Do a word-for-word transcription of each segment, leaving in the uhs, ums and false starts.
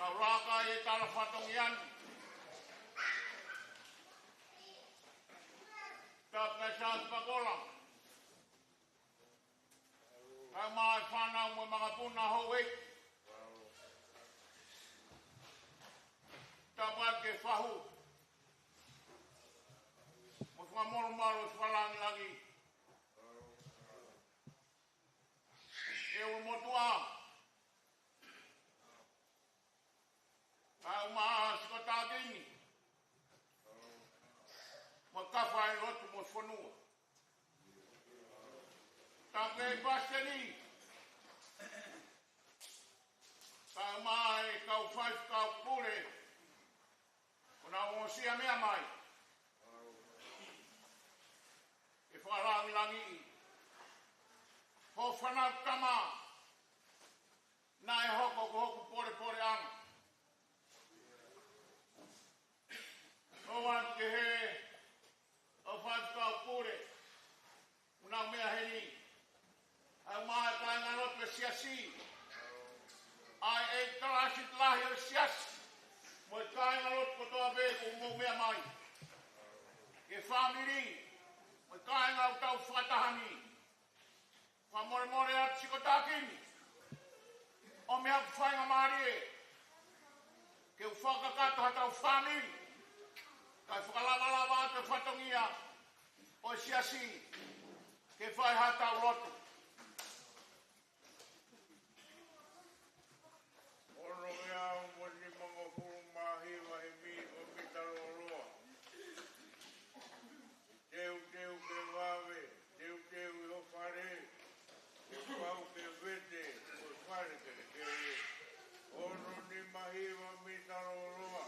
Tau laka ʻi he tala fatongia ni. Tapu mo e Siasi Pakola. Kae ʻumaʻā e fānau mo e makapuna houʻeiki. Tapu atu ki he fahu mo e fakamolomolo ʻo e fakalāngilangi. ʻE ʻulumotuʻa. Kae ʻumaʻā e sikotakiʻi ni. Mo e kau failotu mo e fonua. Tapu ki he Palesiteni. Kae ʻumaʻā e kau faifekau pule. ʻOku nau ongosia meʻa mai. ʻE fakalāngilangiʻi. Hoʻo fānau tama. Naʻe hoko ko hoku polepoleʻanga. ʻOatu ki he kau faifekau pule. ʻOku nau meʻa heni. Kae ʻumaʻā e kāingalotu ʻo e siasi. ʻA e ʻeiki kalasi lahi ʻo e siasi. Mo e kāingalotu kotoa pē kuo mou meʻa mai. Ki he fāmili. Mo e kāinga ʻoku tau fakataha ni. Fakamolemole atu sikotakiʻi ni. ʻOmi haʻaku faingamālie. Ke u fakakakato haʻatau fāmili. Kae fakalavalava atu e fatongia ʻo e siasi. Ke fai haʻatau lotu. Ono ʻe au mo nimangofulu mā hiva ʻi he mī ko Mita Loloa. Teuteu ke vave, teuteu ʻi ho fale, kuo pau ke vete, ko e fale kelekele. Ono nima hiva Mita Loloa.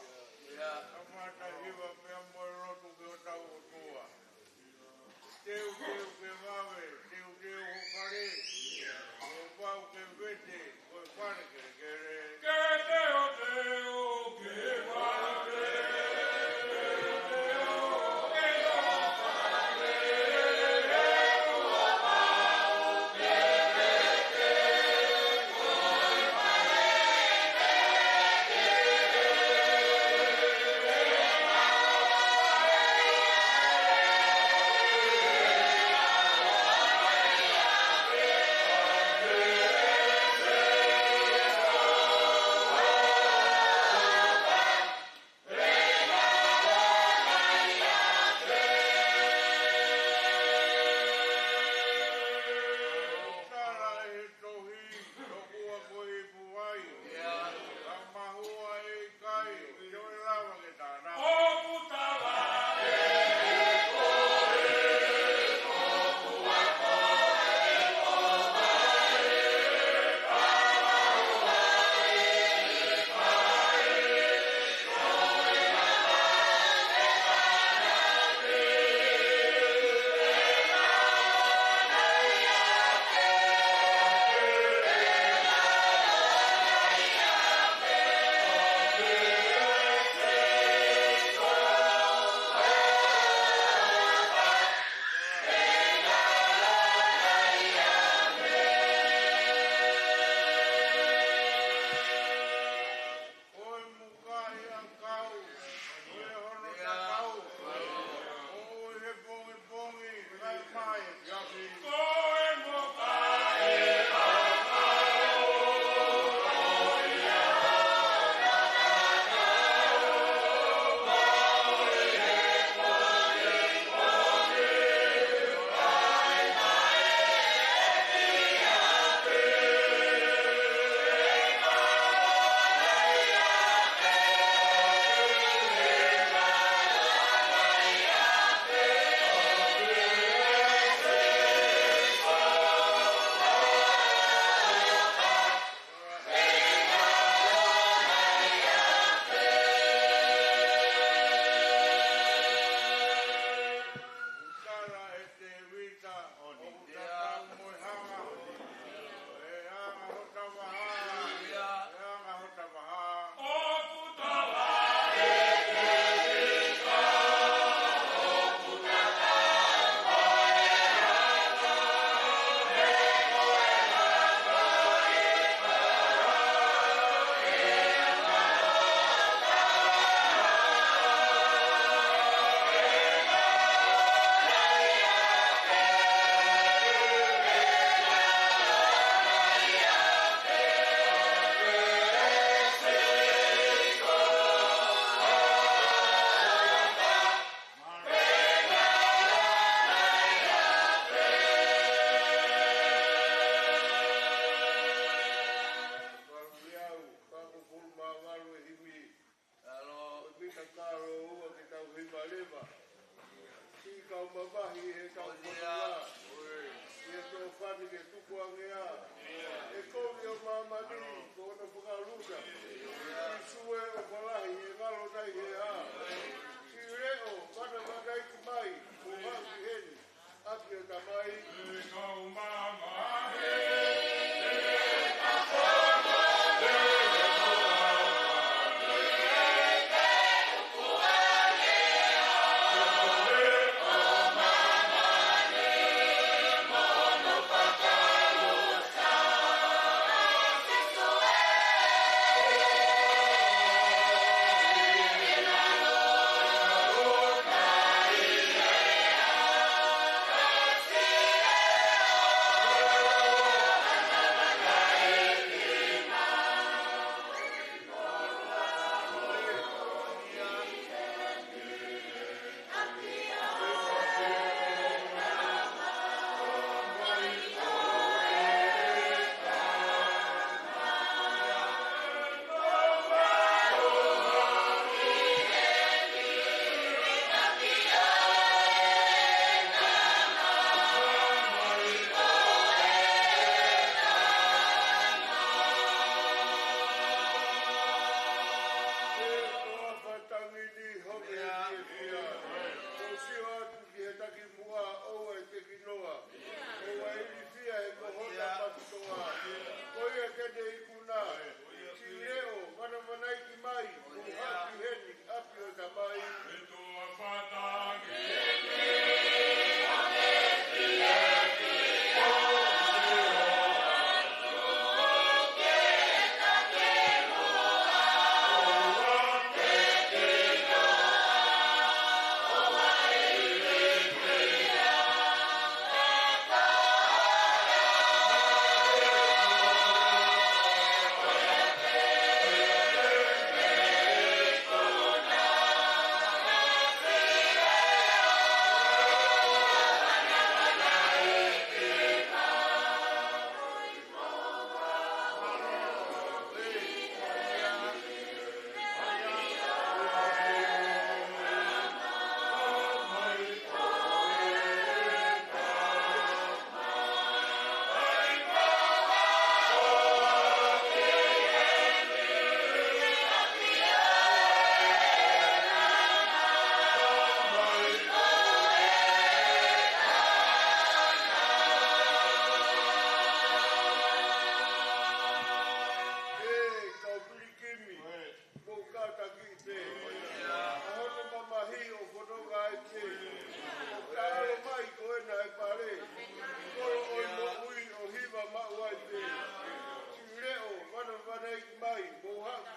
Ia. Kamata hiva pea mo e lotu ki hotau ʻOtua. Teuteu ke vave, teuteu ho fale, kuo pau ke vete, ko e fale kelekele. Ke teuteu ke vave.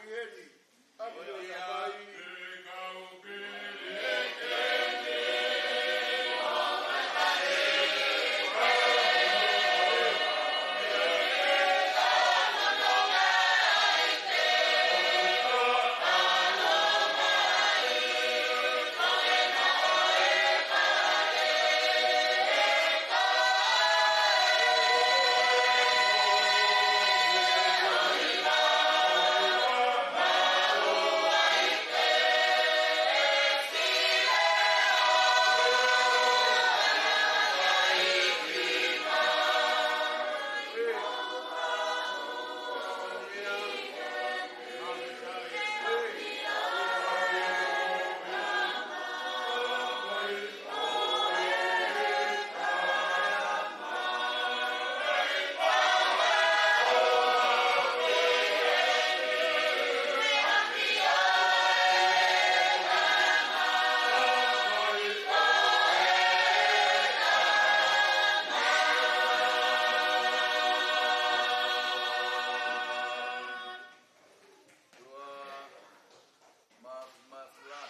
Heni, ʻapi o ia. Māf-, māf-, la.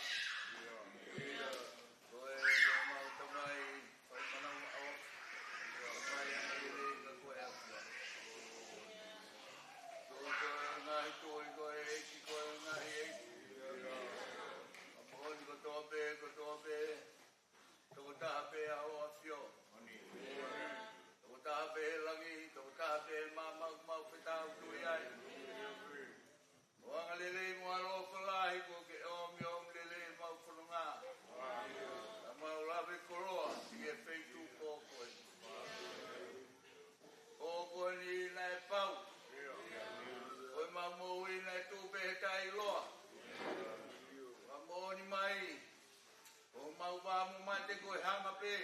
Ko e, ko e mau Tamai, fai manava ʻo. Fai angalelei ka ko e ʻafio. Ko e, ko e ngaahi tui, ko e ʻEiki, ko e ngaahi ʻeiki. Ka moʻoni kotoa pē, kotoa pē. Tokotaha pē ʻa hoʻo ʻAfio. Tokotaha pē he langi, tokotaha pē he maama ʻoku mau fetaulaki ai. ʻO angalelei mo ʻaloʻofa lahi kuo ke ʻomi ʻo ʻomi lelei ʻemau fononga. Ka mau lave koloa ʻi he feituʻu ko eni. Ko eni naʻe pau. Ko ʻemau moʻui naʻe tuʻu pē he taʻeʻiloa. Ka moʻoni mai. ʻOku mau vā mo mate ko e hanga pē.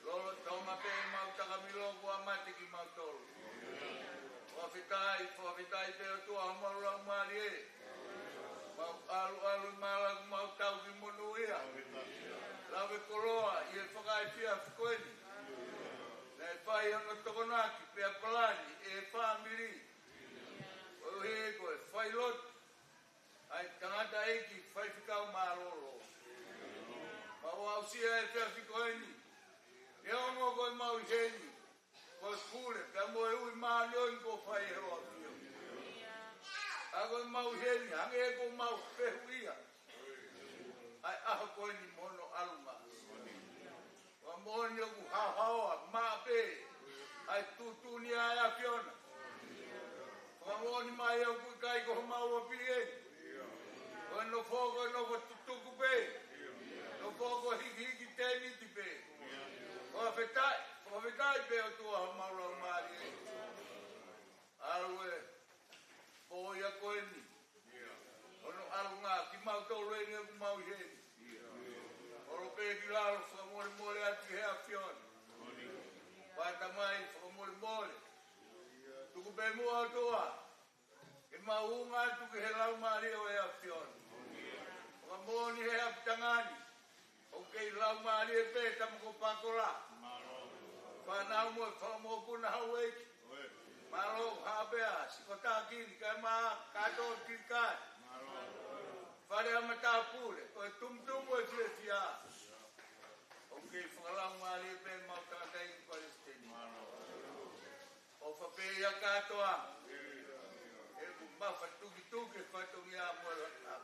Lolotonga pē ʻemau takamilo kuo mate kimautolu. Fakafetaʻi, fakafetaʻi pē ʻOtua homau laumālie. Mau ʻalu, ʻalu ʻi māla ʻoku mau tauhi monūʻia. Lave koloa ʻi he fakaefiafi ko eni. Naʻe fai hono tokonaki pea palani ʻe he fāmili. Koeʻuhi ko e failotu ʻa e tangataʻeiki faifekau mālōlō. Mau aʻusia e efiafi ko eni. Neongo ko ʻemau ʻi heni, ko e pule, pea mo e ui māʻoniʻoni kuo fai ʻe hoʻo ʻAfio. Ka ko ʻemau ʻi heni, hangē ko ʻemau fehuʻia ʻa e ʻaho ko eni mo hono ʻalunga. Fakamoʻoni ʻoku haohaoa maʻa pē ʻa e tuʻutuʻuni ʻa e ʻAfiona. Fakamoʻoni mai ʻoku ʻikai ko homau ʻapi eni. Ko e nofo, ko e nofo tutuku pē. Nofo ko e hikihiki tēniti pē. Fakafetaʻi, fakafetaʻi pē ʻOtua homau laumālie. ʻAlu e pō ia ko eni. Hono ʻalunga kimautolu eni ʻoku mau ʻi heni. Holo pē ki lalo, fakamolemole atu ki he ʻAfiona. Pea Tamai, fakamolemole. Tuku pē muʻa ʻOtua ke mau unga atu ki he laumālie ʻo e ʻAfiona. Fakamoʻoni he ʻapitanga ni ʻoku kei laumālie pē tama ko Pakola. Fānau mo e fanga mokopuna Haueiki. Mālō, hā pē ʻa Sikotakini, kae ʻumaʻā kātoa Kilikai. Fale ʻa Matāpule, ko e tumutumu e fiefia. ʻOku kei fakalaumālie pē mau tangataʻeiki palesiteni. ʻOfa pē ia kātoa. ʻOku mafatukituki e fatongia mo e lata.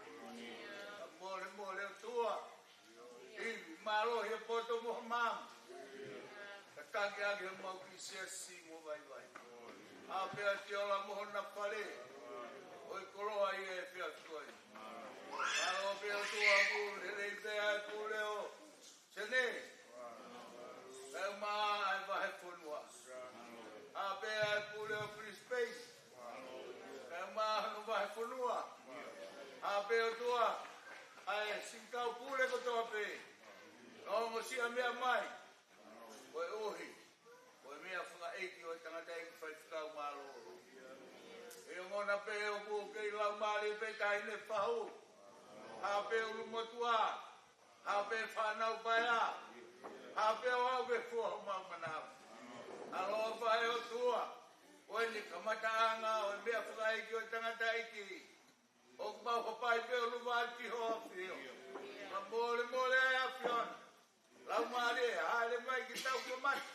Ka molemole ʻOtua. ʻI he mālohi ʻo e poto mo e maama. Ka taki ake homau kiʻi siasi mo vaivai. Hā pē ʻa Tiola mo hona fale. ʻO e koloa ʻi he efiafi ko eni. Mālō pē ʻOtua, pule lelei pē ʻa e pule ʻo Senē. Kae ʻumaʻā ʻa e vahefonua. Hā pē ʻa e pule ʻo Brisbane. Kae ʻumaʻā hono vahefonua. Hā pē ʻOtua ʻa e siʻi kau pule kotoa pē. Ka ongosia meʻa mai. Koeʻuhi ko e meʻa fakaʻeiki ʻo e tangataʻeiki faifekau mālōlō. ʻE ongona pē ʻoku kei laumālie pē taʻahine fahu. Hā pē ʻulumotuʻa. Hā pē fānau paea. Hā pē ʻo aʻu ke fua homau manava. ʻAloʻofa ʻe ʻOtua. Ko eni kamataʻanga ʻo e meʻa fakaʻeiki ʻo e tangataʻeiki. Mau hapai pē ʻo luvaki ho ʻAfio. Ka molemole ʻa e ʻAfiona. Laumālie, hāʻele mai ke tau kamata.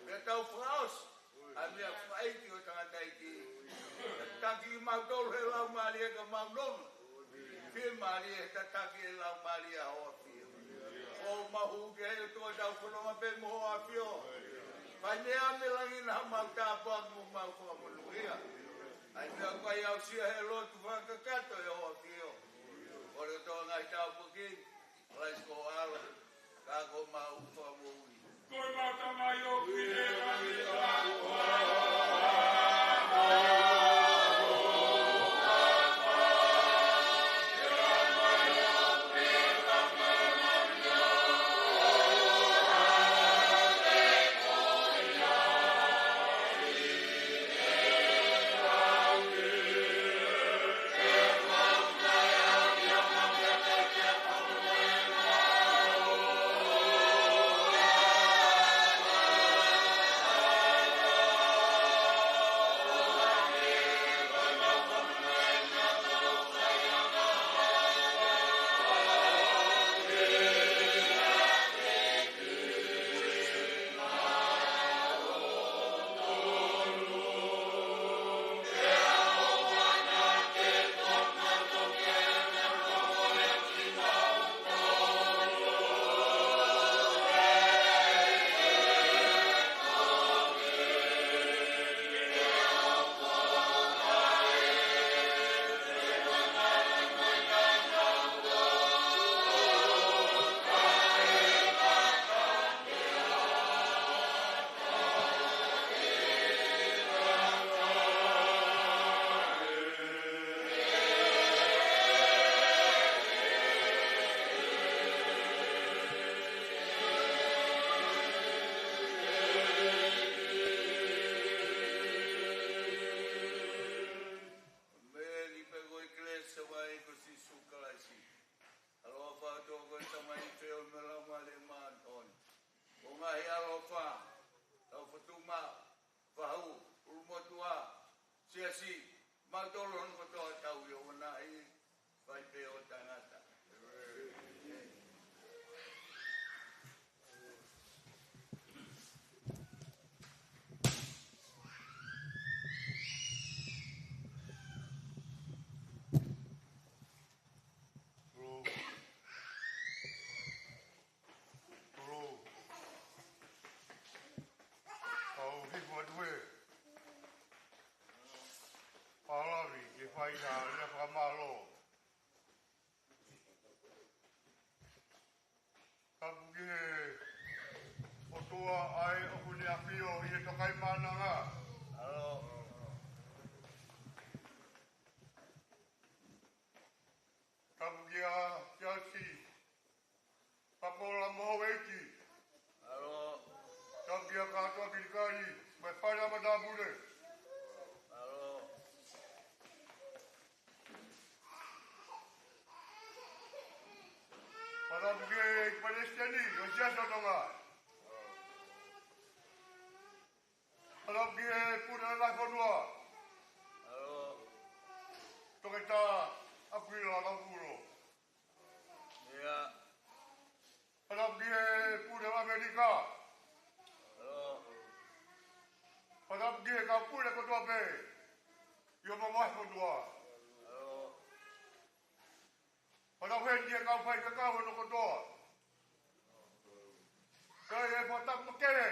Pea tau fakaʻosi. ʻA e meʻa fakaʻeiki ʻo e tangataʻeiki. Tataki kimautolu ʻe he Laumālie ka mau nonga. Fiemālie he tataki ʻe he Laumālie ʻa ho ʻAfio. ʻOku mau hū ki he ʻOtua tau fononga pē mo ho ʻAfio. Fai meʻa mei langi naʻa mau tāpuaki mo mau fakamonūʻia. ʻA e meʻa kuo ʻai aʻusia he lotu fakakakato ʻe ho ʻAfio. Kole ʻOtua ngaahi tāpuaki, Kalaisi ko ho ʻAlo, ka ko homau Fakamoʻui. Ko e mata mai o ki he langi tāpuaki. Mei he kelesi ʻa e ʻEiki ko Sīsū Kalaisi, ʻaloʻofa ʻa e ʻOtua ko e Tamai, feohi mo e Laumālie Māʻoniʻoni. Ko e ngaahi ʻaloʻofa, tau fatu ma, fahu, ʻulumotuʻa, siasi, mautolu hono kotoa tau ʻi ʻō naʻi, fai pē ʻo tangata. Tolou. Kau hifo atu he palavi ke fai ha lea fakamālō. Tapu ki he ʻOtua ʻa ē ʻoku ne ʻafio ʻi he tokaimaʻa nanga. Tapu ki he siasi Papola mo houʻeiki. Tapu ki he kātoa kilikali, mo e fale ʻa matāpule. Tapu ki he palesiteni ʻo e Siasi ʻo Tonga. Tapu ki he pule ʻa e fonua. Toketā ʻAkuila Kaukulo. Tapu ki he pule ʻAmelika. Tapu ki he kau pule kotoa pē ʻi homau fonua. Tapu heni ki he kau faifekau hono kotoa. Kae fakatapu makehe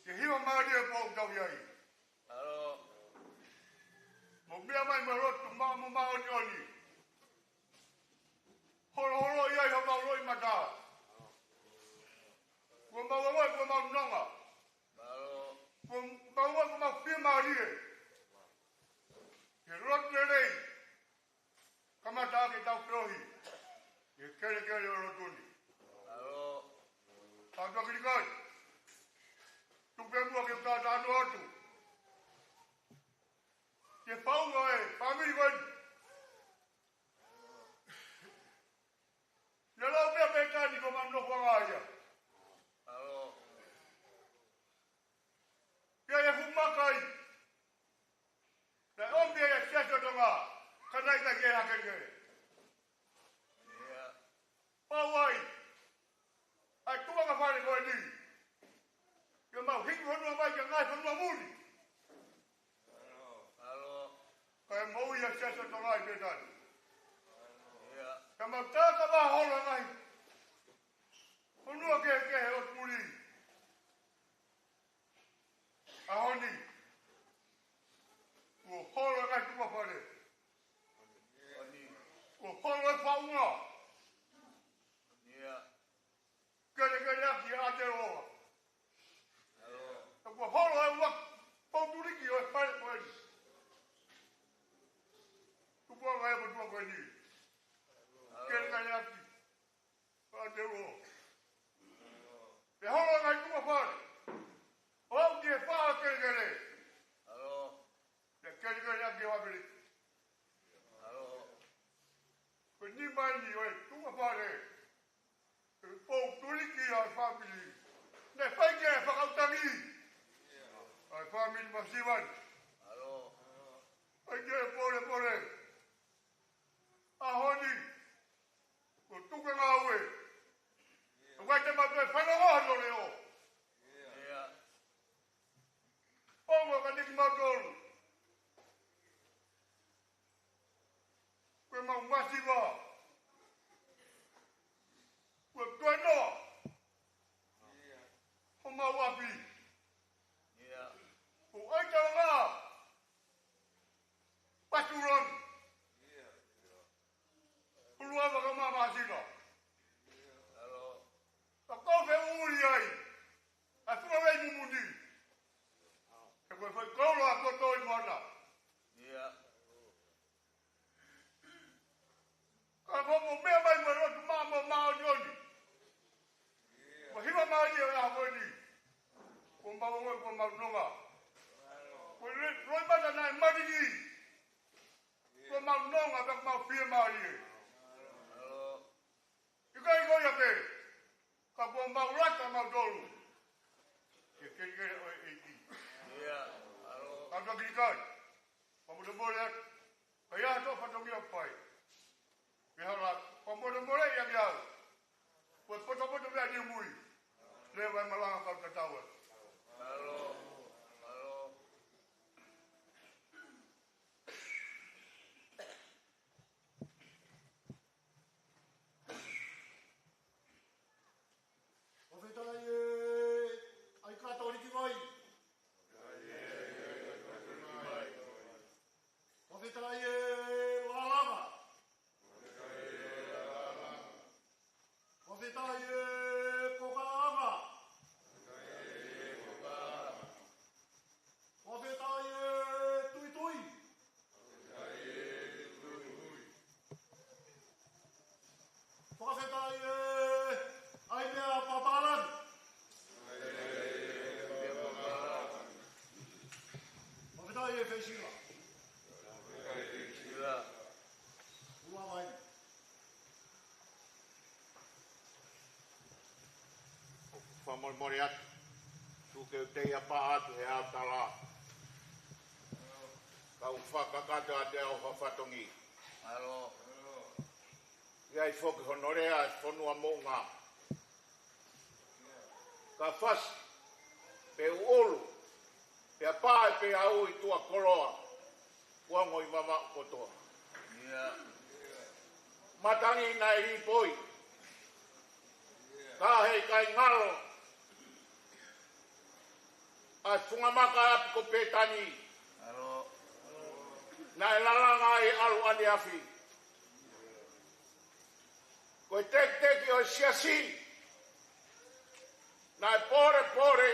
ki he hiva mālie ʻoku tau ʻi ai. Mou meʻa mai mo e loto maʻa mo māʻoniʻoni. Holoholo ʻi ai homau loʻimata. Kuo mau ʻalu ai, kuo mau nonga. Kuo mau ʻalu ai, kuo mau fiemālie. Ke lotu lelei. Kamata ke tau feohi ʻi he kelekele ʻo lotu ni. Kātoa kilikali. Tuku pē muʻa ke u talanoa atu ki he faʻunga ʻo e fāmili ko eni. Naʻa lau pē pētani ko manu nofoʻanga ia. Pea ʻi he fuʻu maka ai, naʻe ʻomi ai ʻa e Siasi ʻo Tonga, ka naʻe ʻikai Kelekele. ʻIo. Pau ai ʻa e tuʻunga fale ko eni ke mau hiki honua mai ki he ngaahi fonua muli. ʻAlo. Kae moʻui ʻa e Siasi ʻo Tonga ʻi Peletani. ʻIo. Ka mau taka vaholo ngaahi fonua kehekehe ʻo muli. ʻAho ni kuo holo e ngaahi tuʻunga fale. Kuo holo e faʻunga. ʻIo. Kelekele ʻaki ʻa Aotearoa. ʻAlo. Kuo holo e ʻuluaki pou tuliki ʻo e fale ko eni. Tupuʻanga ʻo e motuʻa ko eni. ʻAlo. Kelekele ʻaki ʻa Aotearoa. Pea holo e ngaahi tuʻunga fale ʻo aʻu ki he fale kelekele. ʻAlo. Pea kelekele ʻaki ʻa ʻAmelika. ʻAlo. Ko e nima eni ʻo e tuʻunga fale, ʻa e pou tuliki ʻa e fāmili. Naʻe fai ki ai e fakaʻutangi ʻa e fāmili masiva ni. ʻAlo. Fai ki ai e polepole. ʻAho ni kuo tuku e ngāue. ʻOku ʻikai te mau toe fanongo hono leʻo. ʻIo. Ongo ka niki mautolu. Ko e mau masiva. Ko e tuenoa homau ʻapi. ʻIo. ʻOku ʻai tau ngā patulon. ʻIo. Uluava ka mama sila. ʻAlo. Ka kau feʻuli ai ʻa e funga vei mumuni. He ko e fai kaula ʻa koto i mana. ʻIo. Ka ko mo meʻa mai mo lotu mā mo māʻoniʻoni. Mo hiva mālie ʻa e ʻaho ko eni. Ko mau ongo, ko mau nonga. Ko le, loi mata naʻe manini. Ko mau nonga, ka mau fiemālie. ʻIkai ko ia pē, ka kuo mau lata mautolu ki he kelekele ʻo e ʻEiki. ʻIo, ʻalo. Ka tua kilikai, ka mole mole atu. Ka ia to fatongia pai. Pea hala, ka mole mole ia ki au. Ko e potopoto mea ni mui. Leva e malanga kau tatau atu. ʻAlo, ʻalo. Fakafetaʻi ē, ʻa e Katoliki mai. Fakafetaʻi ē, Lalama. Fakafetaʻi ē, Kokaʻanga. Fakafetaʻi ē, Tuitui. Fakafetaʻi ē, ʻa e meʻa pāpālangi. Fakafetaʻi ē, Feisila. Ua mai. Fakamolemole atu, tuku ke u teʻia pē atu he ʻao tala. Kau fakakakato atu ʻa e ʻao fatongia. ʻAlo. ʻI ai foki hono lea e fonua moʻunga. Ka fasi, pe ʻulu, pea pae, pe au ʻi tuʻa koloa, kuo ongo ʻi Vavaʻu kotoa. ʻIo. Matangi naʻe lipoi. Ka heʻikai ngalo ʻa e funga maka ʻapi ko Petani. ʻAlo. Naʻe lalanga ai ʻalu ʻaneafi. Ko e tekiteki ʻo e siasi, naʻe polepole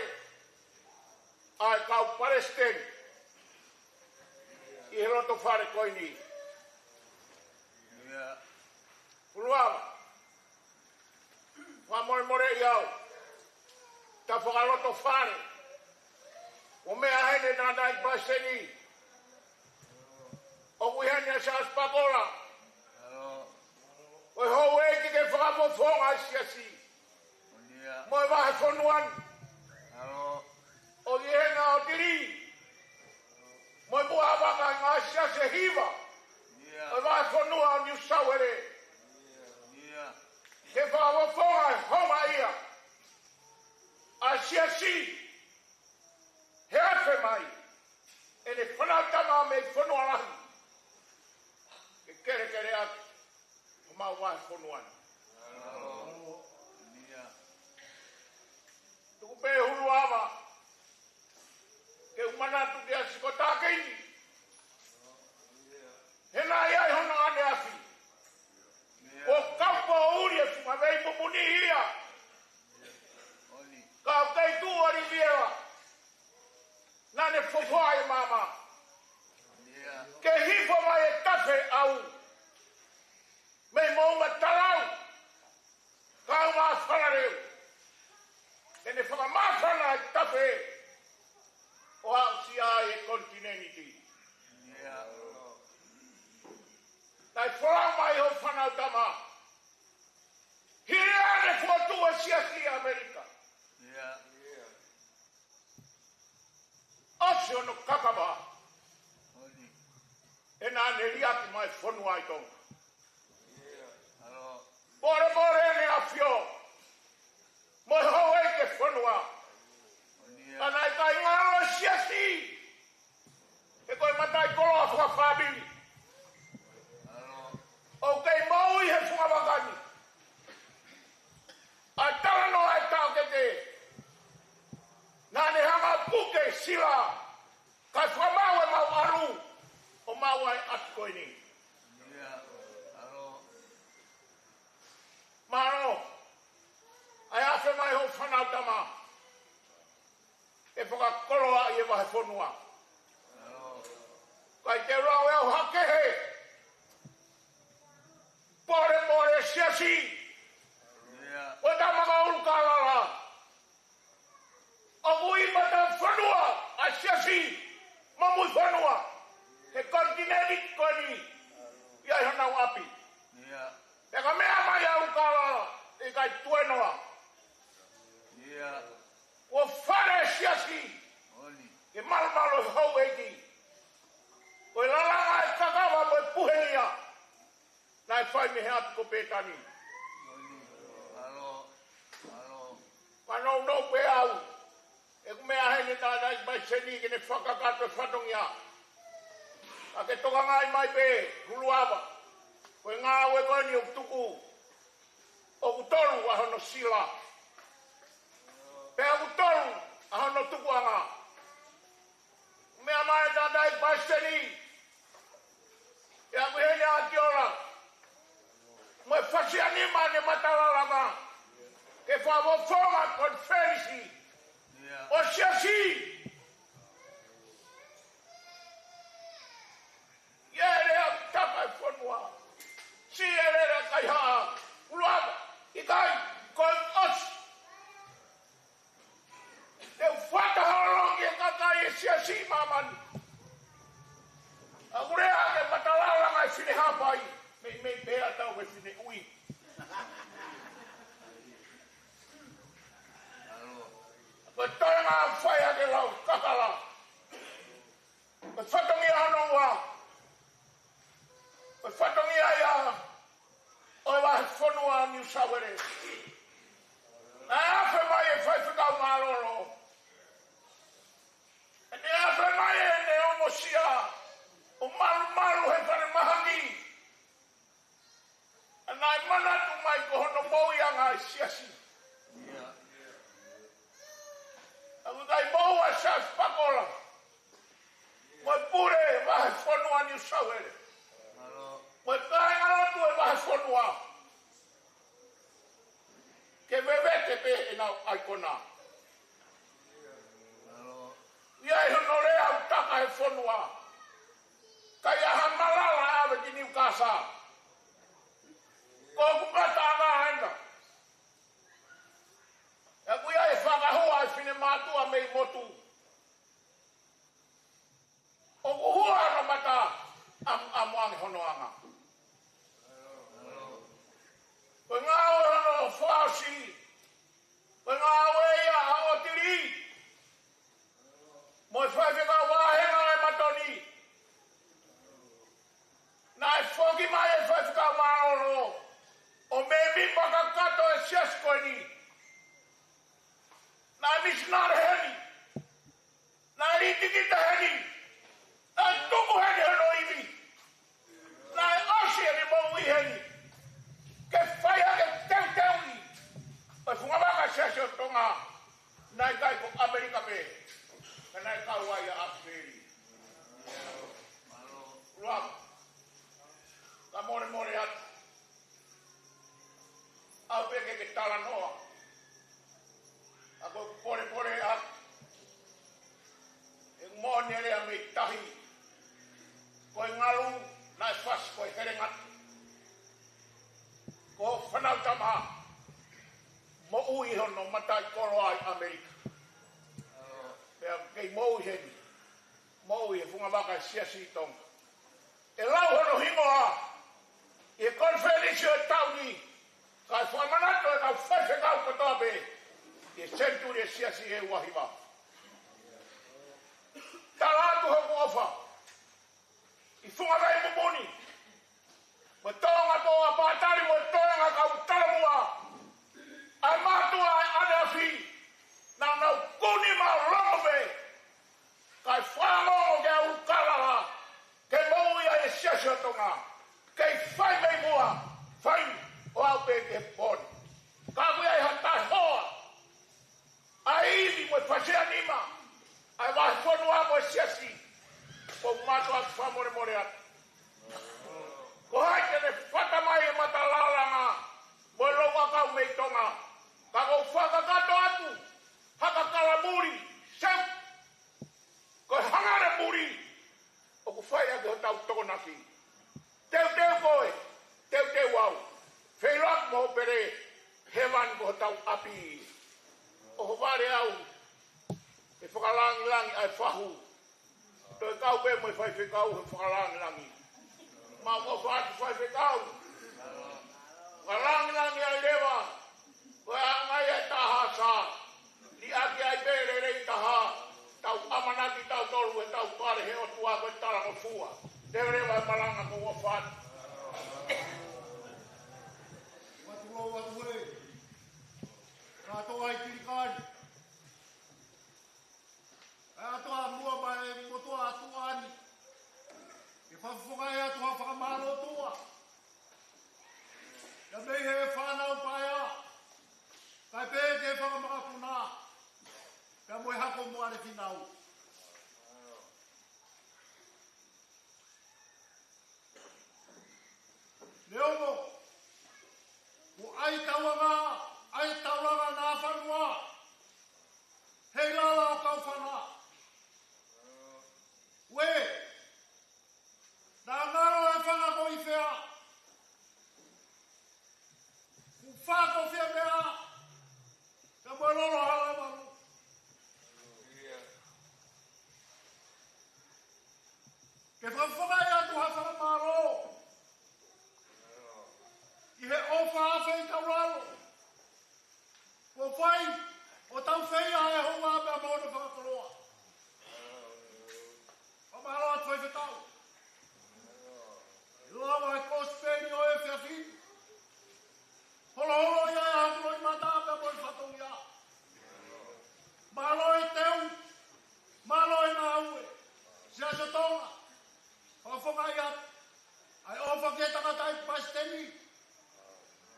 ʻa e kau palesiteni ʻi he loto fale ko eni. ʻIo. Fuluava, fakamolemoleʻi au, ta fakaloto fale. ʻO meʻa heni naʻa nai paseni. ʻOku ʻi heni ʻa Siaosi Pakola. ʻAlo. ʻO e houʻeiki ke fakafofonga ʻa e siasi. ʻIo. Mo e vahefonua ni. ʻAlo. ʻOku ʻi heni ʻa ʻOtili. Mo e muʻa vaka ngaahi siasi ʻe hiva. ʻIo. ʻO e vahefonua. mei fonua lahi ke kelekele atu homau vahefonua ni. Tuku pē Huluava ke u manatu kia Sikotakini. He naʻe ʻi ai hono ʻaneafi ʻo kapo uli e funga vei mumuni ia. Ka ʻoku kei tuʻu ʻa Liviela, naʻa ne fofoa e maama ke hifo mai e tafe ʻau mei moʻunga Talau, kaungā Falaleu, ke ne fakamāfana e tafe ʻo aʻusia ai e konitinēniti. Naʻe folau mai ho fānautama, hili ʻa e fotu ʻa e Siasi ʻAmelika, ʻosi hono kakava, he naʻa ne liʻaki mai fonua ʻi Tonga. Polepole ʻEne ʻAfio mo e houʻeiki e fonua, ka naʻe ʻikai ngalo e Siasi, he ko e mataʻikoloa fakafāmili ʻoku kei moʻui he funga vaka ni. ʻA e talanoa e taʻokete, naʻa ne hanga puke sila kae fakamaau e mau ʻalu ʻo maʻu ai ʻa e ʻapi ko eni. Mālō ʻa e afe mai ho fānautama ke fakakoloaʻi e vahefonua. Kae te lau e au hakehe, polepole Siasi, ʻo tama ka ulu ka lala. ʻOku ʻi mata fonua ʻa e Siasi mo mui fonua he konitinēniti ko eni, ʻi ai honau ʻapi. Pea ka meʻa mai au ka lala, ʻikai tuenoa. Kuo fale e Siasi ke malumalu e houʻeiki. Ko e lalanga e kakava mo e puhengia naʻe fai mei he ʻapi ko Pētani. Mālō, mālō. Ka nounou pē au, ʻeku meʻa heni, Tātai Paiseni, ke ne fakakakato e fatongia. Ka ke tokangaʻi mai pē Huluava, ko e ngāue ko eni ʻoku tuku, ʻoku tolu ʻa hono sila, pea ʻoku tolu ʻa hono tukuʻanga. Meʻa mai Tātai Paiseni, ʻe ʻaku heni ʻa Tiola mo e fasiani mane matalalanga ke fakafofonga konifelenisi ʻo e Siasi. ʻIo, ʻe lea ʻa e taka e fonua, si ʻe lea ʻa e kaihaʻa. Huluava, ʻikai, ko e ʻosi. Te u fakaholo ki he kakai e Siasi ʻi māmani. ʻOku lea ke matalalanga e fine hapai, meimei pē ʻa tau e fine ui. Ko e toenga fai ake lau kakala. Ko e fatongia hono ua, ko e fatongia ia ʻo e vahefonua New South Wales. Naʻe afe mai e faifekau mālōlō, ʻene afe mai ʻene ongosia ʻo malumalu he falemahaki. ʻA naʻe manatu mai ko hono moʻuiʻanga e Siasi. ʻOku ʻikai moʻua e Siaosi Pakola mo e pule vahefonua New South Wales mo e kāingalotu e vahefonua ke vevete pē ʻenau ʻaikona. ʻI ai hono lea ʻa e taka e fonua, ka ʻi ai ha malala ʻave ki Niukasa, ko hoku ngataʻanga ena. ʻOku ʻi ai e fakahua e finemātuʻa mei motu, ʻoku hua hono mata, ʻamuʻamu ange hono anga. Ko e ngāue hono fakaʻosi, ko e ngāue ia ʻa ʻOtili mo e faifekau vāhenga ʻa e Matoni. Naʻe foki mai e faifekau mālōlō ʻo mēmipa kakato e Siasi ko eni. Naʻe misinale heni, naʻe litikita heni, naʻe tuku talanoa. ʻA ko e polepole ʻa e moʻoni e lea mei tahi. Ko e ngalu naʻe fasi ko e helengata. Ko Fānautama moʻui hono mataʻikoloa ʻi ʻAmelika. Pea kei moʻui heni. Moʻui he funga vaka e Siasi ʻi Tonga. ʻE lau hono hingoa ʻi he konifelenisi ʻo e taʻu ni, kae fakamanatu e kau faifekau kotoa pē ʻi he senituli e Siasi ʻe uahiva. Tala atu hoku ʻofa ʻi funga vai mumuni, mo e toenga toʻa pātali, mo e toenga kau talamua, ʻa e mātuʻa ʻa e ʻaneafi, naʻa nau kuni mālōlō pē, kae fakaongo ke au kalala, ke moʻui ai e Siasi ʻo Tonga, kei fai mei muʻa, fai ʻo aʻu pē ki he pō ni. Ka ʻoku ʻi ai ha taʻehoa ʻa e ivi mo e fasianima ʻa e vahefonua mo e Siasi, ʻoku ou mātuʻaki fakamolemole atu. Ko hai te ne fata mai e mata lālanga mo e louʻakau mei Tonga, ka ʻoku ou fakakakato atu ha kakala muli, seu, ko e hangare muli, ʻoku fai ʻaki hotau tokonaki. Teuteu koe, teuteu au. Feʻiloaki mo hoʻo pele, hēvani ko hotau ʻapi. ʻOhovale au he fakalangilangi ʻa e fahu. Toe kau pē mo e faifekau he fakalangilangi. Mau ʻofa atu faifekau. Fakalangilangi ai leva. Ko e anga ia e taha sa. Liʻaki ai pē lelei taha. Tau ʻamanaki tautolu he tau pale he ʻOtua ko e talangofua. Te leva e malanga ko ua fat. Matulou atu e. Kātoa ʻi Pilikani. ʻA e ʻOtua muʻa mai mo e ʻOtua atu ani. Ke fakafofongaʻi atu ha fakamālō ʻOtua. Ia mei he fānau paea, kae pehē ki he fanga makapuna, pea mo e hako mo ʻAlefinau. Neongo, ko e taulanga, ʻa e taulanga naʻa fanua, he lala ʻo Kaufana. Ue, naʻa ngalo e fanga ko ʻIfea. Kuo fako fia meʻa, ka mo e lolo hala malu. Ke fakafofongaʻi atu ha fakamālō ʻi he ʻofa afe ʻi taulalo. Kuo fai ʻo tau feia e houa pea mo hono fakakoloa. Fakamālō atu faifekau. Lava e kosipeli ʻo e efiafi ni. Holoholo ia e hatu loʻimata pea mo e fatongia. Mālō e teu, mālō e ngāue. Siasi ʻo Tonga, fakafofongaʻi atu ʻa e ʻofa ki he tangataʻeiki palesiteni,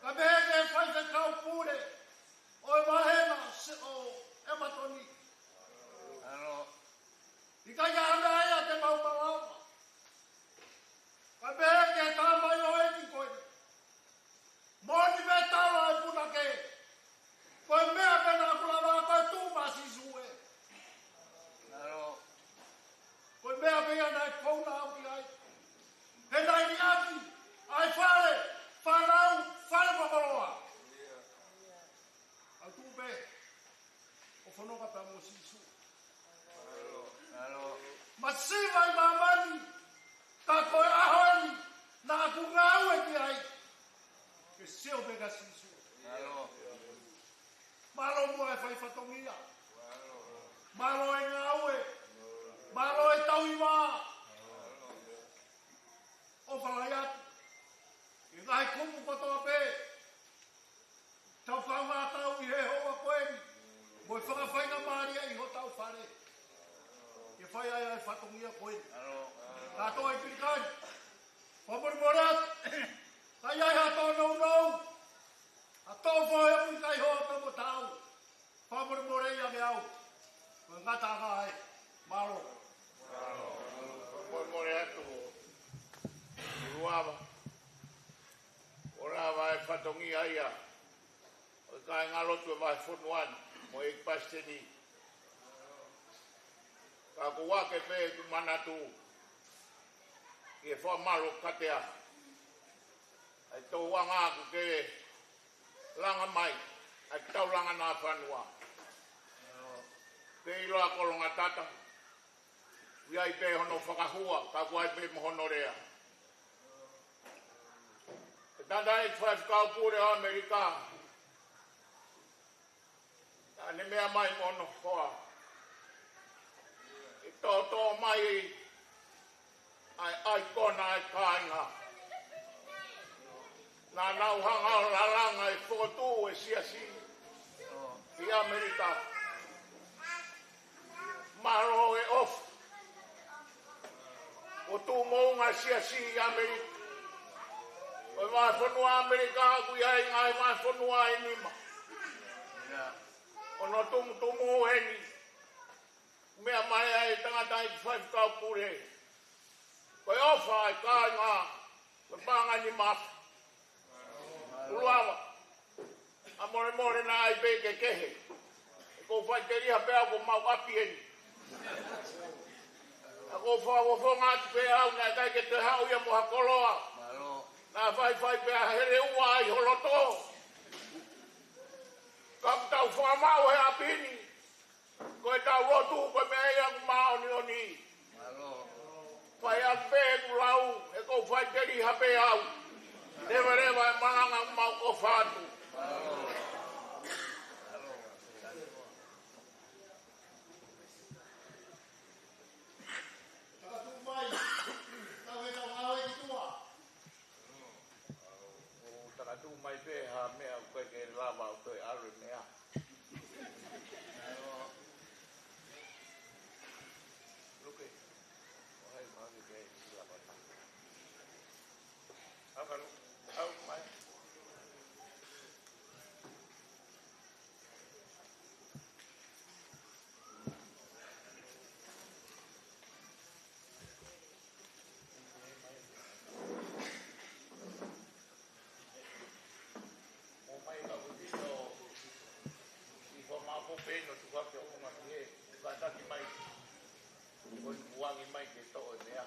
kae pehē ki he faifekau pule ʻo e vahega ʻo Ematoni. ʻIkai ha meʻa ia te mau malava. Kae pehē ki he tamaioʻeiki ko eni. Moʻoni pē taula e punake. Ko e meʻa pē naʻa ku lava ko e tuʻu mai Sīsū ē. Ko e meʻa pē ia naʻe kounaʻi au ki ai. He naʻe liʻaki ʻa e fale, fānau, fale fakakoloa. ʻA e tuʻu pē ʻo fononga pea mo Sīsū. Mālō. Mālō. Masiva ʻi māmani, ka ko e ʻaho ni naʻa ku ngāue ki ai, ke sio pē kia Sīsū. Mālō. Mālō muʻa e fai fatongia. Mālō e ngāue. Mālō e tauhi vā. ʻOfa lahi atu ki he ngaahi kupu kotoa pē tau kaungā kau ʻi he houa ko eni, mo e fakafaingamālie ʻi hotau fale, ke fai ai ʻa e fatongia ko eni. Kātoa ʻi Pilikani, fakamolemole atu, ka ʻi ai ha tōnounou, ha tō fohe ʻoku ʻikai hoa pea mo taau, fakamolemole ia ke au. Ko e ngataʻanga ai. Mālō. Fakamolemole atu. Uava. ʻO lava e fatongia ia ʻo Kāingalotu ʻo e vahefonua ni, mo e ʻEiki Palesiteni. Ka ʻoku ou ʻoatu pē ʻeku manatu ʻi he fakamalu kiate au. ʻA e tōʻonga ʻoku ke langa mai, ʻa e taulanga naʻa fanua. Pea ʻiloa ko Longatata, ʻoku ʻi ai pē hono fakahua, ka ʻoku ʻi ai pē mo hono lea. ʻE tangataʻeiki faifekau pule ʻo ʻAmelika, naʻa ne meʻa mai mo hono hoa. ʻE toʻotoʻo mai ʻa e ʻaikona ʻa e kāinga. Naʻa nau hanga ʻo lalanga e fokotuʻu e siasi ʻi ʻAmelika. Mālō e ʻofa. ʻO tuʻu moʻunga siasi ʻi ʻAmelika. ʻO e vahefonua ʻAmelika, ʻoku ʻi ai ngaahi vahefonua ʻe nima. ʻO hono tumutumu eni. Meʻa mai ai tangataʻeiki faifekau pule. Ko e ʻofa ʻa e kāinga, ko e paʻanga ʻe nima afe. ʻUluava, ʻa molemole naʻa ʻi ai pē ke kehe. ʻOku ou faʻiteliha pē au ko homau ʻapi eni. ʻOku ou fakafofonga atu pē au naʻe ʻikai ke toe haʻu ia mo ha koloa. Naʻa faifai pē ʻa e hele ua ʻi ho loto. Ka ʻoku tau fakamaʻu he ʻapi ni. Ko ʻetau lotu, ko e meʻa ia ʻoku māʻoniʻoni. Fai atu pē ʻeku lau, he ʻoku ou faʻiteliha pē au. Leveleva e malanga ʻoku mau ʻofa atu. Takatuʻu mai, tau he tau ngāue ki tuʻa. ʻO takatuʻu mai pē ha meʻa ʻoku ʻikai ke lava ʻo toe ʻalu e meʻa. Luke, ʻo hai mahaki ke lava. Aka lu, au mai. Mo mai ka ʻuhito, ʻi ko mako pē no tuka ke o ma ki he, ka taki mai. Ko i kuangi mai ke toʻo e meʻa.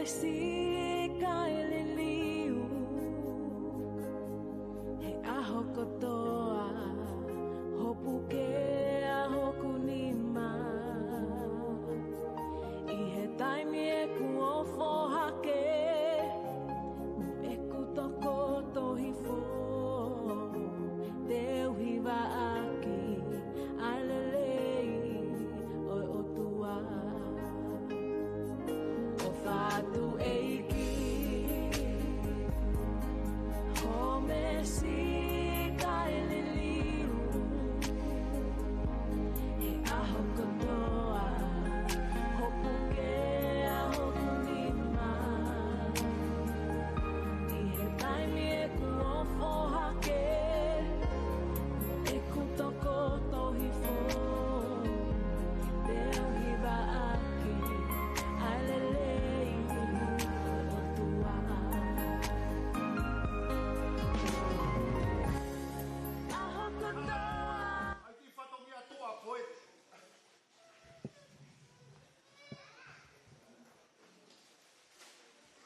Sika e liliu he ʻaho kotoa, hopo ke ʻa hoku nima. ʻI he taimi ʻeku ofo hake, mo ʻeku tokoto hifo, te u hivaʻaki ʻa e lelei ʻo e ʻOtua. ʻOfa atu ʻEiki, home sika e liliu he ʻaho kotoa, hopo ke ʻa hoku nima. ʻI he taimi ʻeku ofo hake, ʻeku tokoto hifo, te u hivaʻaki ʻa e lelei ʻo e ʻOtua. ʻAho kotoa. ʻAi ki fatongia tua koe.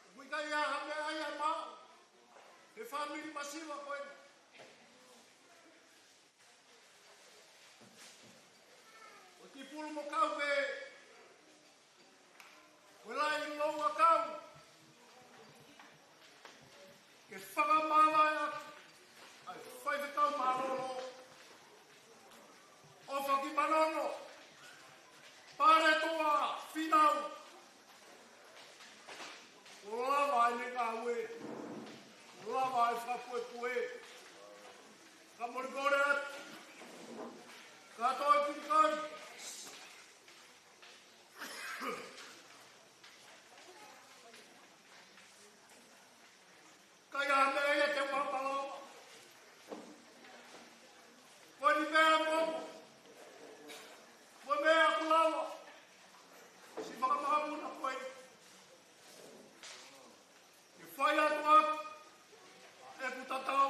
ʻOku ʻikai ha meʻa ia maʻu he fāmili masiva ko eni. ʻOku pulu mo kau pē, ʻoku lahi ʻa e kau ke fakamāvae ʻa e faifekau mālōlō, ʻOfaki Manono, Pale Toa Finau. ʻO lava ʻene ngāue, ʻo lava ʻene fakapuepue. Ka molemole atu, ka toe kilikai. ʻIkai ha meʻa ia te u fakapalō. Ko eni pē mo, ko e meʻa ʻoku lava siʻi fakamakapuna ko ē ke fai atu ʻeku tatau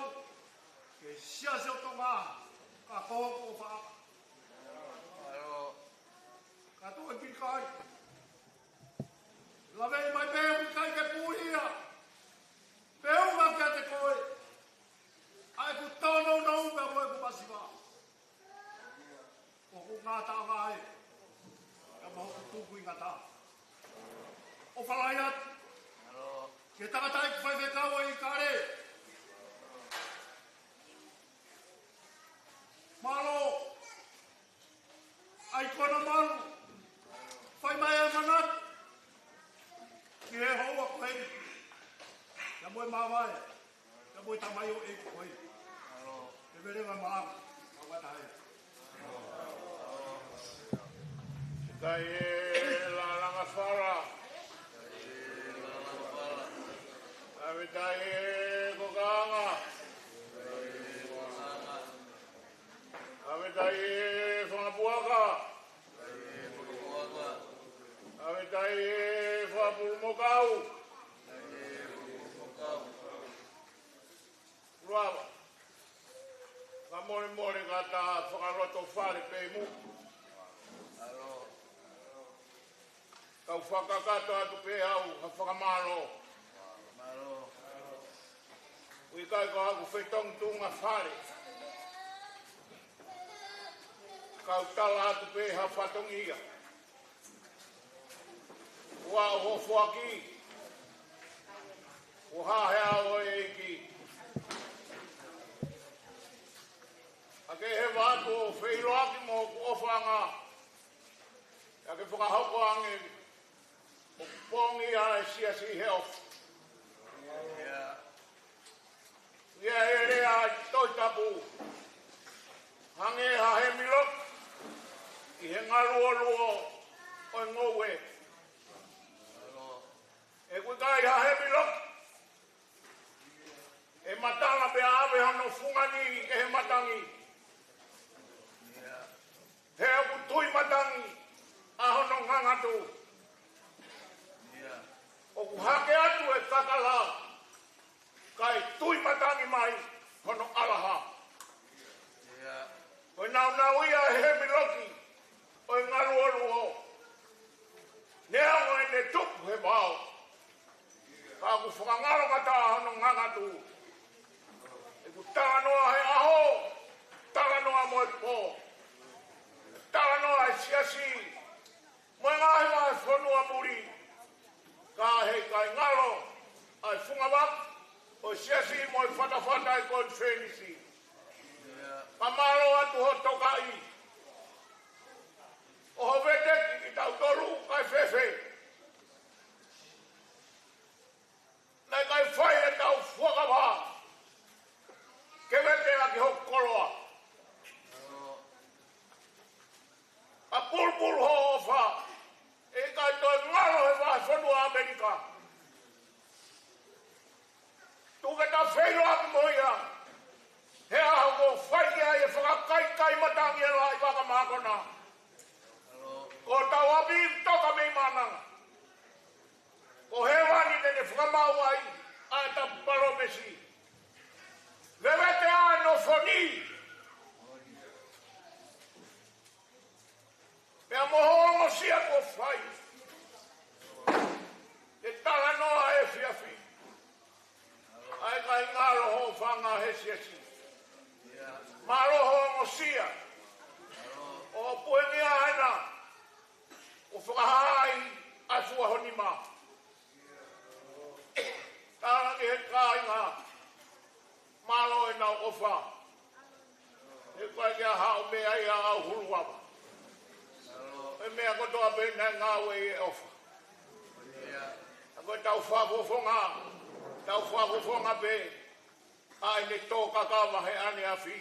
ki he Siasi ʻo Tonga, ka ko hoku ʻofa. Ka toe kilikai. Lave mai pē ʻoku ʻikai ke puli ia. Pea u ʻoatu kiate koe ʻa ʻeku tōnounou pea mo ʻeku masiva. ʻOku ngata mai ia mo hoku tuku ʻi ngata. ʻOfa lahi atu ki he tangataʻeiki faifekau ʻo ʻIkale. Mālō. ʻAi kona malu, fai mai e manatu ki he houa ko eni, pea mo e māvae, pea mo e tamaioʻeiki ko eni. Ke vele mai malanga, ʻa vata ai. ʻIkai e lalanga fala. ʻAve tai e kokanga. ʻAve tai e fanga puaka. ʻAve tai e fanga pulumokau. Lava. Ka molemole ka ta fakaloto fale pē mu. Kau fakakakato atu pē au ha fakamālō. ʻOku ʻikai ko haku fetongi tuʻunga fale. Kau tala atu pē ha fatongia. Ua o ho foaki. ʻO hahea ʻo e ʻEiki. ʻA ke he vatu ʻo feʻiloaki mo hoku ʻofaʻanga. ʻA ke fakahoko ange ʻo pongia e siasi he ʻofa. ʻIa e lea ʻa e Tohi Tapu. Hangē ha hemiloki ʻi he ngaluoluo ʻo e ngoue. ʻOku ʻikai ha hemiloki ʻe matala pea ʻave hono fungani ʻe he matangi. He ʻoku tui matangi ʻa hono ngangatu. ʻOku hake atu e kakala, kae tui matangi mai hono ʻalaha. Ko e naunau ia ʻa e hemiloki ʻo e ngaluoluo. Neongo ʻene tupu he vao, Talanoa ʻa e siasi mo e ngaahi vahefonua muli, ka heʻikai ngalo ʻa e fungavaka ʻo e siasi mo e fatafata ʻa e konifelenisi. Ka mālō atu hoʻo tokaʻi ʻo ho veteki kitautolu kae fēfē. Naʻe ʻikai fai ʻetau fuakava ke vete ʻaki hoʻo koloa. Ka pulupulu hoʻo ʻofa, heʻikai toe ngalo he vahefonua ʻAmelika. Tuku ke tau feʻiloaki mo ia he ʻaho kuo fai ki ai e fakakaikai matangi ʻa e laʻi vaka mākona. Ko hotau ʻapi toka mei Maʻananga, ko hēvani te ne fakamaʻu ai ʻa ʻeta palōmesi. Vevete ʻa e nofo ni pea mo hoʻo ongosia kuo fai. Ke talanoa efiafi ʻa e ʻikai ngalo hoʻo fanga he siasi. Mālō hoʻo ongosia ʻo puengia ena ʻo fakahā ai ʻa e fua ho nima. Tala ki he kāinga, mālō ʻenau ʻofa. He ʻikai ke ʻi ai haʻo meʻa ia ʻa au huluava. He meʻa kotoa pē naʻe ngāue ʻi he ʻofa. Ka ko ʻetau fakafofonga, tau fakafofonga pē ʻa ʻene tō kakava he ʻaneafi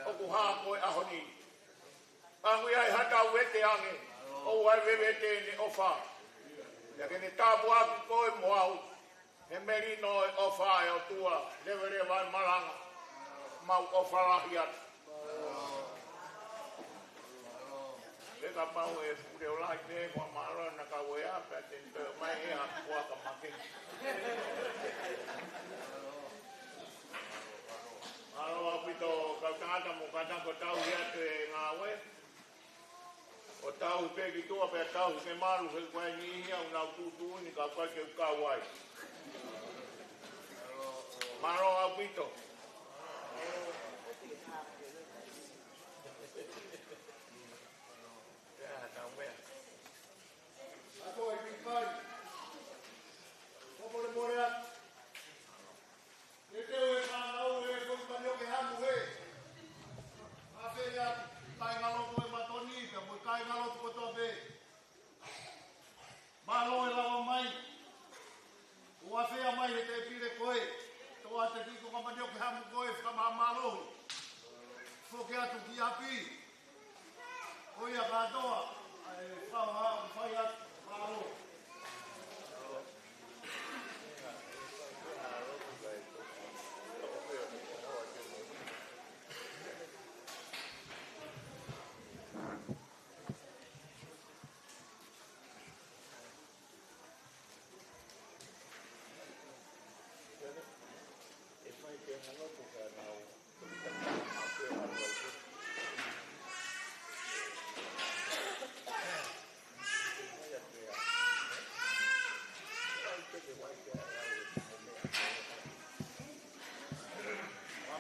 ʻoku hā ko e ʻaho ni. Ka ʻoku ʻi ai haʻatau vete ange, ʻoua ʻe vevete ʻene ʻofa. Pea ke ne tāpuaki koe mo au he melino ʻo e ʻofa ʻa e ʻOtua, leveleva e malanga, mau ʻofa lahi atu. Pea kapau ʻe pule o lahi pē, ko e mālō na ka uea, pea te ne toe mai ʻe ha kuaka make. Mālō ʻaupito kau tangata mo kata ko tau ia te ngāue. ʻO tau pē ki tuʻa pea tau ke malu he kuai ni ia ʻoku nau tuʻutuʻuni ka kuai ke u kau ai. Mālō ʻaupito. Ia, tau meʻa. Ako e pipai. Ko mole mole atu. Ke teu e fānau e ko manioke hamu e. Afe ia, kāinga lotu e Matoni, pea mo e kāinga lotu kotoa pē. Mālō e lava mai. ʻO afea mai he tēpile ko ē. Toʻa te ki ko manioke hamu ko e fakamālō. Foki atu ki ʻapi. Ko ia kātoa, ʻa e fakaha, fai atu, mālō.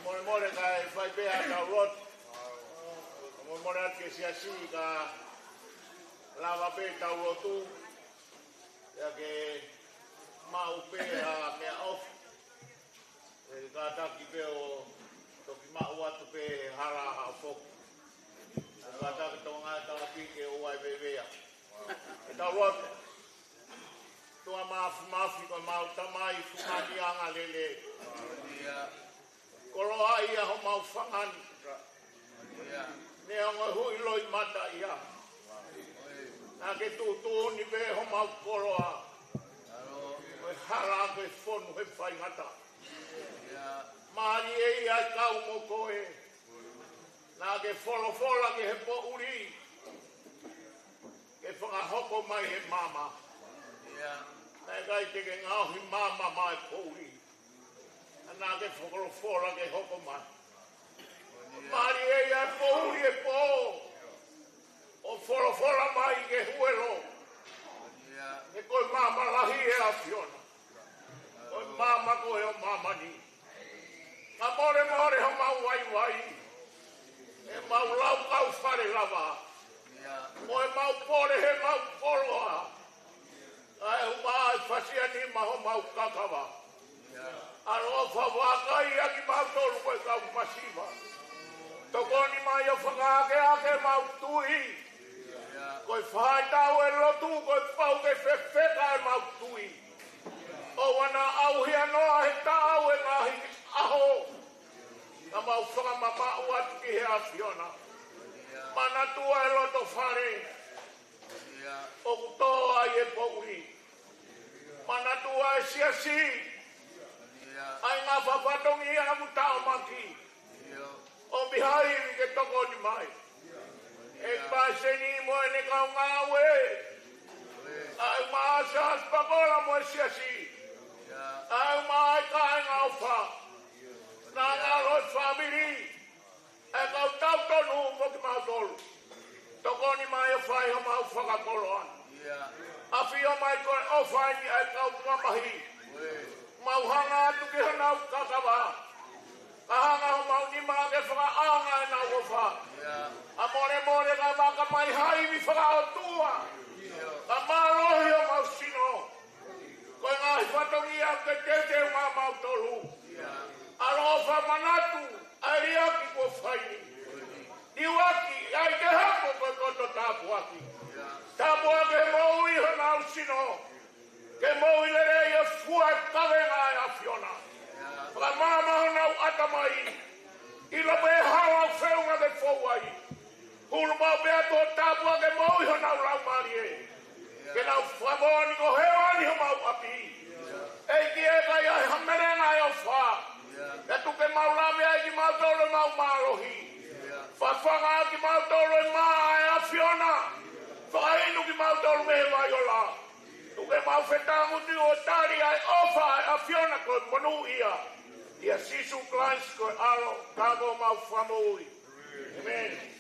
Mole mole kae fai pē ʻetau lotu. Mole mole atu ki he siasi ka lava pē ʻetau lotu. Pea ke maʻu pē ʻa e meʻaʻofa. ʻE kātaki pē ʻo toki maʻu atu pē hala ha foki. ʻE kātaki Tonga e tala pike ʻo ai vevea. ʻEtau lotu. ʻOtua Māfimafi ko homau Tamai, fungani angalelei. Koloaʻia homau fanga ni. Neongo e huʻi loʻimata ia, naʻa ke tuʻutuʻuni pē homau koloa. Ko e hala ko e fonu he faingataʻa. Mālie ia ʻi he kau mo koe. Naʻa ke folofola ki he poʻuli ke fakahoko mai he maama. Naʻe ʻikai te ke ngaohi maama maʻa e poʻuli. Naʻa ke folofola ke hoko mai. Mālie ia e poʻuli e pō ʻo folofola mai ki he huelo. He ko e maama lahi ʻa e ʻAfiona. Ko e maama ko ē ʻo māmani. Ka mole mole homau vaivai. He mau Fakaakeake ʻemau tui. Ko e faitau e lotu, ko e pau ke fefeka ʻemau tui. ʻOua naʻa ʻauhia noa he taʻau e ngaahi ʻaho. Ka mau fakamamaʻu atu ki he ʻAfiona. Manatua e loto fale ʻoku tō ai e poʻuli. Manatua e siasi. ʻA e ngaahi fatongia ʻoku taʻomaki. ʻOmi ha ivi ke tokoni mai. ʻEiki Palesiteni mo ʻene kau ngāue. ʻA e maʻa Siaosi Pakola mo e siasi. ʻA e maʻa e kāinga ʻofa. Naʻa ngalo e fāmili. ʻA e kau tautonu mo kimautolu. Tokoni mai ʻo fai homau fakakoloa. ʻAfio mai ko e ʻofa ʻi he kau mamahi. Mau hanga atu ki honau kakava. Ka hanga homau nima ke fakaʻaonga ʻenau ʻofa. ʻA molemole ka maka mai ha ivi fakaʻotua. Ka mālohi homau sino. Ko e ngaahi fatongia ke teuteu maʻamautolu. ʻAloʻofa manatu, ʻa e liʻaki kuo fai ni. Liuaki, ʻai ke hoko ko e koto tāpuaki. Tāpuaki he moʻui honau sino. Ke moʻui lelei ʻi he fua e kavenga ʻa e ʻAfiona. Fakamaama honau ʻatamai. ʻIlo pē hala ʻoku feʻunga ke fou ai. Hulu maʻu pē ʻa e tāpuaki ke moʻui honau laumālie. Ke nau fakamoʻoni ko hēvani homau ʻapi. ʻEiki ē, ka ʻi ai ha melenga ʻe ʻofa. Pea tuku ke mau lave ai kimautolu ʻemau mālohi. Fafanga kimautolu ʻe he maʻa ʻa e ʻAfiona. Fakainu kimautolu mei he vaiola. Tuku ke mau fetangutu ʻo tali ʻa e ʻofa ʻa e ʻAfiona ko e monūʻia. ʻIa Sīsū Kalaisi ko e ʻAlo, ka ko homau Fakamoʻui. ʻĒmeni.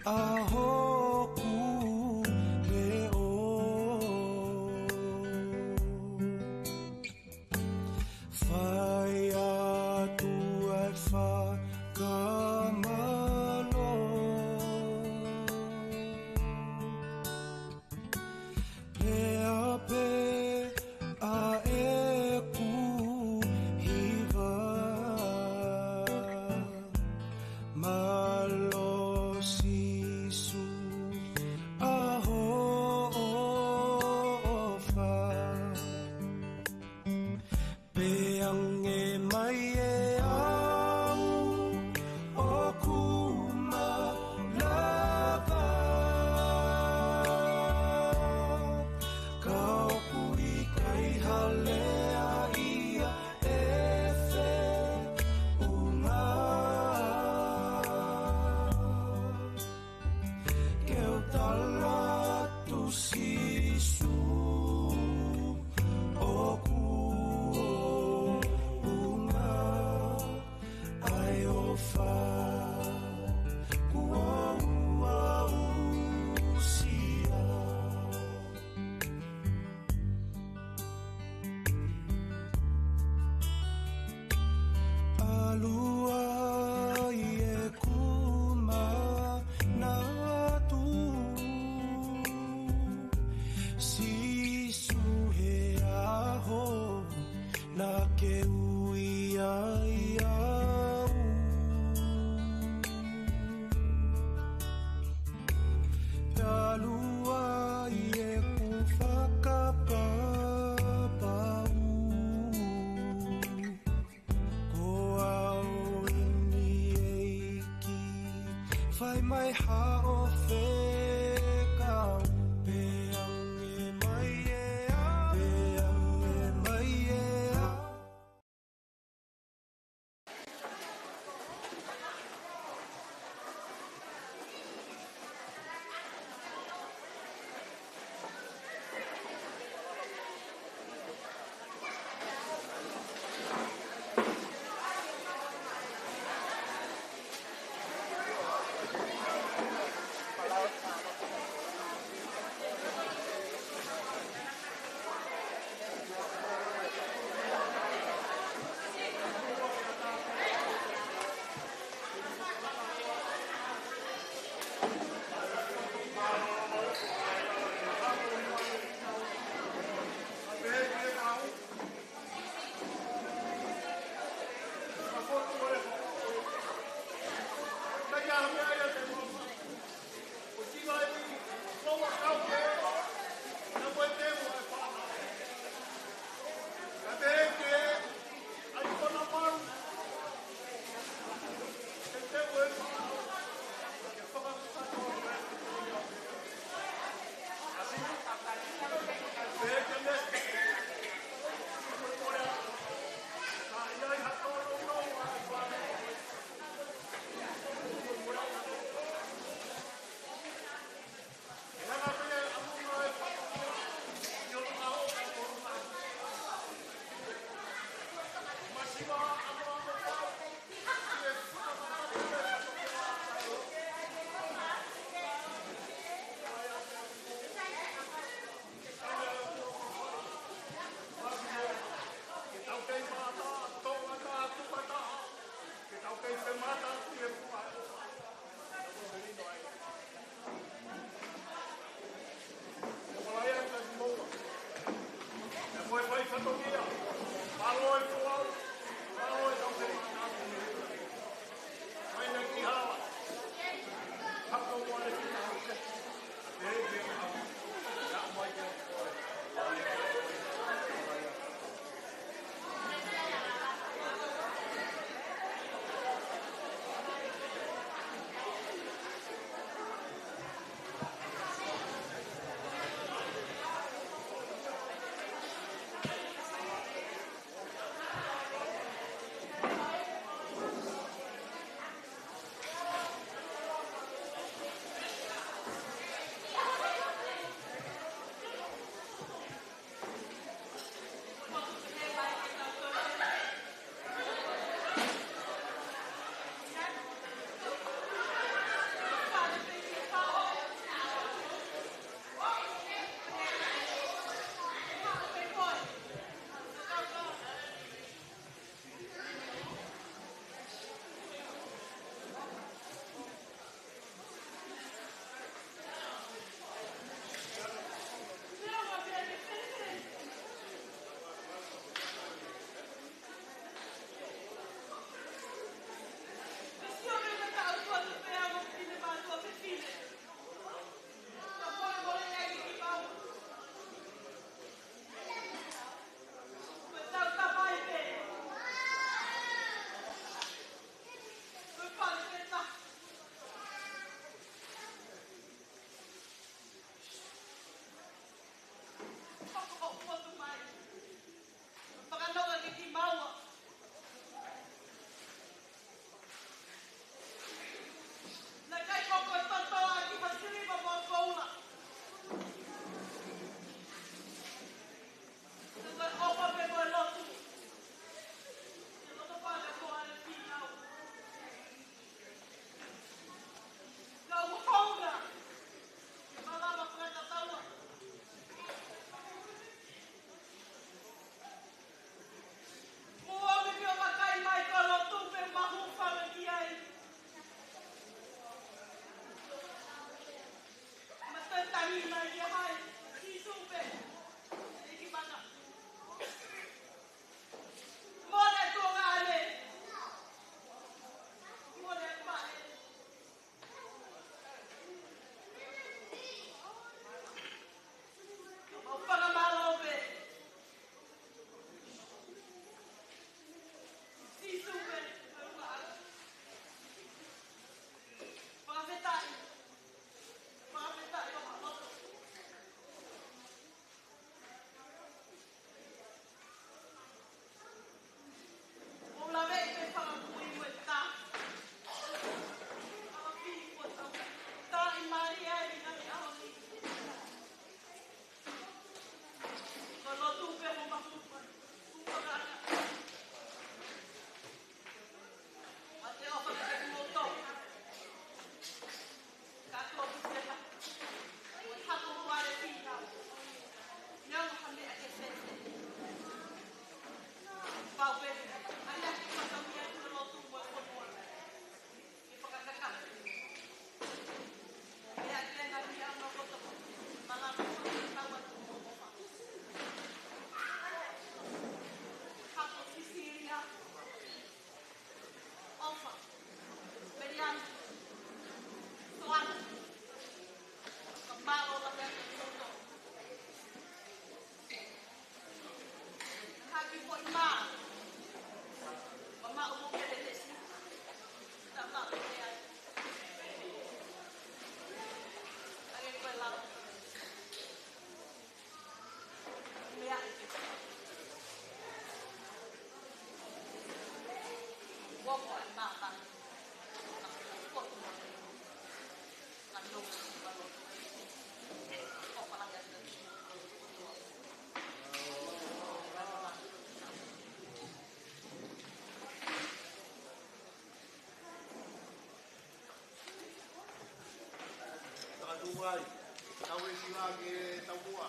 ʻa hoku leʻo. Fai atu ai fakamālō. Pea pehē ʻa ʻeku hiva. Mālō Sīsū ʻa hoʻo ʻofa. Pea hangē mai ʻe au ʻoku malava, ka ʻoku ʻikai ha lea ia ʻe feʻunga. Ke u tala atu Sīsū, ʻoku ʻoʻunga ʻa e ʻofa kuo u aʻusia. ʻAlu ai ʻeku manatu, Sīsū, he ʻaho naʻa ke ui ai au. Talu ai ʻeku fakapapau, ko au eni ʻEiki, fai mai haʻo fekau. Pea hangē mai ʻe au, pea hangē mai ʻe au. Tau tuai, tau esi ake, tau mua.